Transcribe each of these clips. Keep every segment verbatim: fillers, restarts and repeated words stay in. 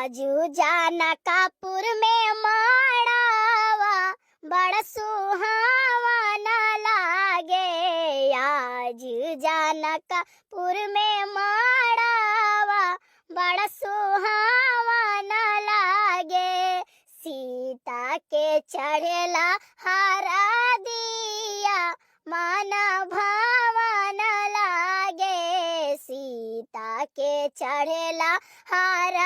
आजु जानकापुर में माड़ावा बड़ सुहावन लागे, आजु जानकापुर में माड़ावा बड़ सुहावन लागे। सीता के चढ़ेला हरदिया मन भावन लागे, सीता के चढ़ेला हरदिया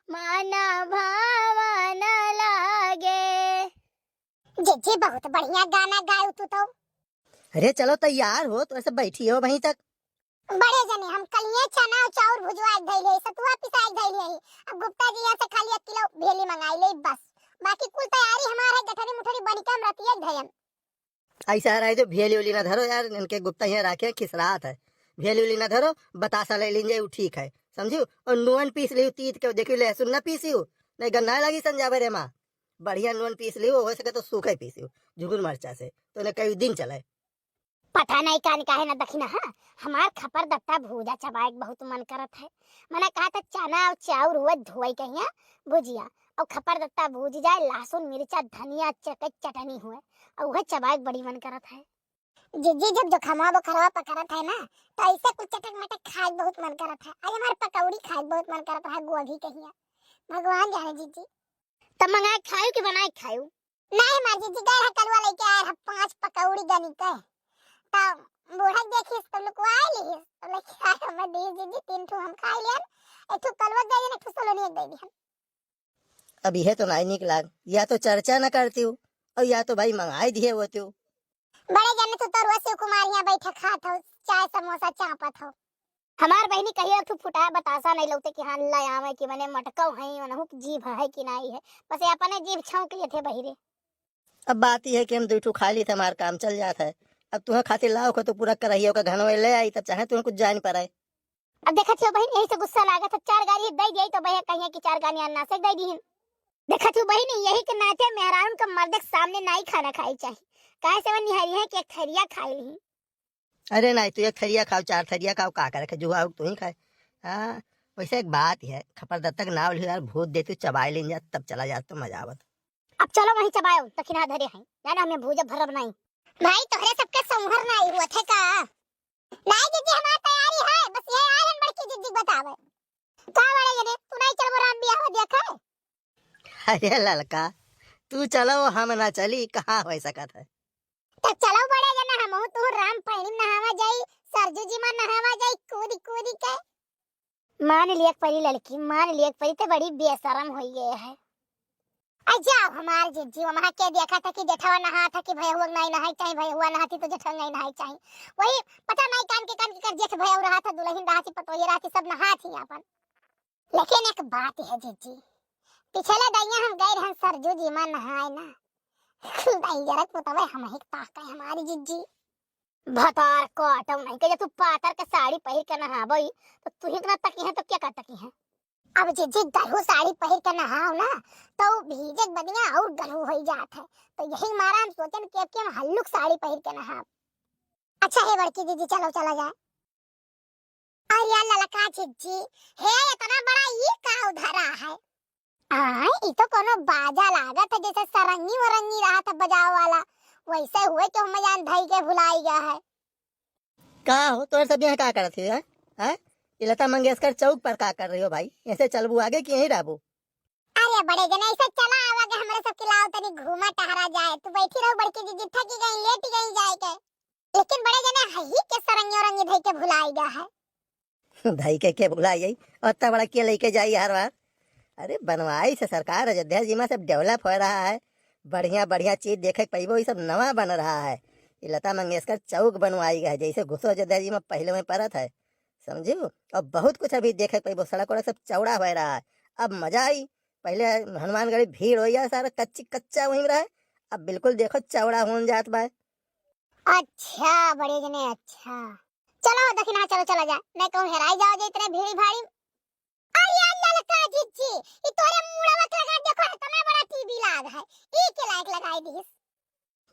मन भावन लागे। जीजी, बहुत बढ़िया गाना गायू तू तो। अरे चलो, तैयार हो तो ऐसे बैठी हो वहीं तक। बड़े जने, हम कलिए चना और चाउर भुजवाए धइले, सतुआ पिसाए धइले ही। अब गुप्ता जी यहाँ से खाली एक किलो भेली मंगाई ले बस। बाकी कुल तैयारी हमार है, गठरी मुठरी बनी के हम रतिया धयम। ऐसा रहे जो भेली उली ना धरो यार, इनके गुप्ता यहाँ राखे खिसरात है। भेली उली ना धरो, बतासा ले लीन जाए, वो ठीक है, समझू। और नून पीस लियो तीत के, देखियो लहसुन ना पीसियो, नहीं गन्ना लगी संजावे रे माँ। बढ़िया नून पीस लियो, हो सके तो सूखे पीसियो, झुगुन मरचा से, तो इन्हें कई दिन चले। पता नहीं कान काहे ना दखिना, हाँ, हमार खपर दत्ता भूजा चबाए के बहुत मन करत है। मने कहा था चना और चाउर हुए धोई कहिया भुजिया, और खपर दत्ता भूज जाए, लहसुन, मिर्चा, धनिया, चटक, चटनी हुए, और वह चबाए के बड़ी मन करत है। जीजी, जब जोखमा बोखरवा पकड़त है ना, तो ऐसे कुछ चटक मटक खाए के बहुत मन करत है। आज हमार पकौड़ी खाए के बहुत मन करत है, गोभी कहिया। भगवान जाने जीजी। तब मंगाए खायू कि बनाए खायू? नहीं मार जीजी, गए है कलुआ लेके आए है पाँच पकौड़ी गनी के। तब बूढ़ा देखिस तो लुकवाए लिहिस, तो लेके आए हमें दी जीजी, तीन ठू हम खा लियन, एक ठू कलुआ दे दिहन, एक ठू सलोनी दे दिहन। अब यह तो नाई निक लाग, या तो चर्चा न करती हूँ और या तो भाई मंगाए दिए होती हूँ। बड़े जने तू तो रोज शिव कुमार यहाँ बैठे खात हो, चाय समोसा चापत हो। हमार बहिनी कहियो एक ठो फुटाया बतासा नहीं लौते कि हाँ ला आवे कि मने मटकौ है, उनहु की जीभ है कि नहीं है, बस ये अपने जीभ छौंक लिए थे बहिरे। अब बात यह है कि हम दो ठो खा ली थे, हमार काम चल जात है। अब तुम्हें खातिर लाओ को तो पूरा करहियो का घनवे ले आई, तब चाहे तुम्हें कुछ जान पड़े। अब देखत हो बहिन, यही से गुस्सा लागत है, चार गारी दे दिए तो भैया कहिए कि चार गानी अन्ना से दे दीहिन। देखत हो बहिन, यही के नाते मेहरारून का मर्द के सामने नाई खाना खाई चाहिए, काहे से वो निहारी है कि एक थरिया खाई ली। अरे नाई, तू एक थरिया खाओ, चार थरिया खाओ, का करे के जुआ तू ही खाए। हाँ, वैसे एक बात है, खपर दत्तक नाव लियो यार, भूत देती चबाई लेन जा, तब चला जा तो मजा आवत। अब चलो वहीं चबाओ, तखिना धरे हैं, जाना हमें भूजा भरब नहीं। भाई तोहरे सबके संभर नहीं हुआ थे का? नहीं जीजी, हमार तैयारी है, बस ये आयन बड़की जीजी बतावे। का बड़े जने, तू नहीं चलबो राम बियाह देखा है? अरे ललका, तू चलो, हम ना चली, कहाँ हो सकत है? तो चलो बड़े जने, हम तू राम पानी में नहावा जाई, सरजू जी में नहावा जाई, कूदी कूदी के। मान लिया परी लड़की, मान लिया परी, ते बड़ी बेशरम होई गए है। आ जाओ हमार जीजी, वहाँ के देखा था कि जेठवा नहा था कि भैया नहीं नहाई चाहिए, भैया नहाती तो जेठवा नहीं नहाई चाहिए। वही पता नहीं कान के कान के कर जेठ भैया रहा था, दुल्हन रहा थी, पतोही रहा थी, सब नहा थी अपन। लेकिन एक बात है जीजी, पिछले दैया हम गए रहन सरजू जी में नहाए ना, दैया रे पुतवे हम ही ताके हमारी जीजी। भतार काटो नहीं के, जब तू पातर के साड़ी पहिर के नहाबई, तो तू ही इतना तकी है, तो क्या कर तकी है? अब जीजी गरहू साड़ी पहिर के नहाओ ना, तो भीजे के बदिया और गरहू होई जात है। तो यही मारा हम सोचन कि अब कि हम हल्लुक साड़ी पहिर के नहाब। अच्छा हे बड़की जीजी, चलो चला जाए। अरे यार ललका जीजी, हे इतना बड़ा ये का उधरा है? आय, ई तो कोनो बाजा लागत है, जैसे सरंगी वरंगी रहा था बजावे वाला, वैसे हुए क्यों मजान धई के भुलाई गया है। का हो, तोर सब यहाँ का करत हो, हैं? हैं? ये लता मंगेशकर चौक पर का कर रही हो भाई? ऐसे चलबू आगे कि यहीं रहबू? अरे बड़े जने, ऐसे चला आवा के हमरे सब के लाओ तनी घूमा टहरा जाए। तू बैठी रहो बड़की जीजी, थकी गई, लेटी गई जाए के। लेकिन बड़े जने हही के सरंगी वरंगी धई के भुलाई गया है। धई के के भुलाई जाई? ओत्ता बड़ा के लेके जाई हर बार? अरे बनवाई से सरकार, अयोध्या जी में सब develop हो रहा है, बढ़िया बढ़िया चीज देखे के पइबो, ई सब नवा बन रहा है। ई लता मंगेशकर चौक बनवाई गया है, जैसे घुसो अयोध्या जी में पहले में परत है, समझू? और बहुत कुछ अभी देखे के पइबो, सड़क वड़क सब चौड़ा हो रहा है, अब मजा आई। पहले हनुमानगढ़ी भीड़ हो गया, सारा कच्ची कच्चा वहीं रहे, अब बिल्कुल देखो चौड़ा होन जात बा। अच्छा बड़े जने, अच्छा। चलो दखिना, चलो चला जाए, नहीं कहूँ हेराई जाओ जे इतने भीड़ भाड़ी। अरे यार ललका जीजी, ई तोरे मुड़वा के लगा देखो, इतना बड़ा टीवी लाग है, ई के लायक लगाई दिस?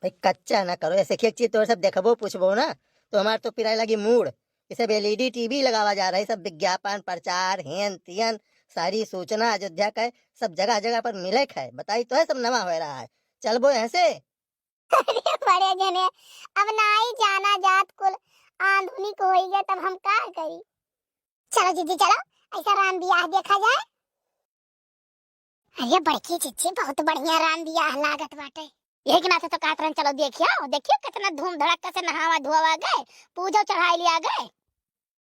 भाई कच्चा ना करो, ऐसे एक चीज तोरे सब देखबो पूछबो ना, तो हमार तो पिराए लगी मूड़। ये सब एलईडी टीवी लगावा जा रहा है, सब विज्ञापन, प्रचार, हेन तियन, सारी सूचना अयोध्या का है, सब जगह जगह पर मिले है। बताई तो है, सब नवा हो रहा है। चलबो यहाँ से। अरे बड़े जने, अब नाई जाना जात कुल आधुनिक होई गए, तब हम का करी? चलो जीजी चलो, ऐसा राम बियाह देखा जाए। अरे बड़की जीजी, बहुत बढ़िया राम बियाह लागत बाटे। यही के नाते तो कहत रहन, चलो देखियो, देखियो कितना धूम धड़क्का से नहावा धोवा गए, पूजा चढ़ाई लिया गए।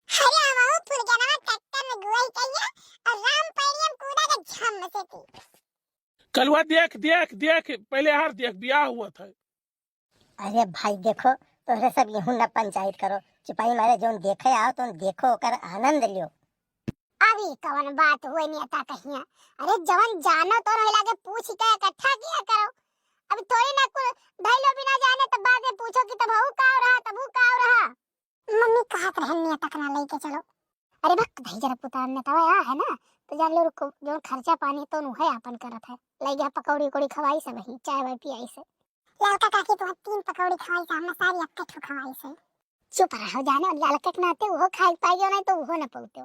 अरे वहू फुलगनवा ट्रैक्टर में गुआई कइया और राम पैरियम कूदा के झम से पी। कलुआ देख, देख, देख, पहले हार देख, बियाह हुआ था। अरे भाई देखो, तोहरे सब यहू न पंचायत करो, चुपाई मारे जौन देखे आओ तो देखो, ओकर आनंद लियो। अभी कवन बात हुए नेता कहिया? अरे जवन जानो तो रहे लागे पूछ के इकट्ठा किया करो। अभी थोड़ी ना कुल धैलो बिना जाने तब बाद में पूछो कि तब हऊ का रहा, तब हऊ का रहा। मम्मी कहत रहन नेता के ना लेके चलो। अरे भक्त भाई जरा पुतान नेता है ना, तो जान लो रुको, जो खर्चा पानी तो नु है अपन करत है, ले गया पकौड़ी उकौड़ी खवाई सब ही, चाय वाय पियाई से। ललका काकी तो तीन पकौड़ी खवाई से, हमने सारी अक्के ठो खवाई से। चुप रहो जानो, ललका के नाते वो खाए पाइयो नहीं तो वो न पौते।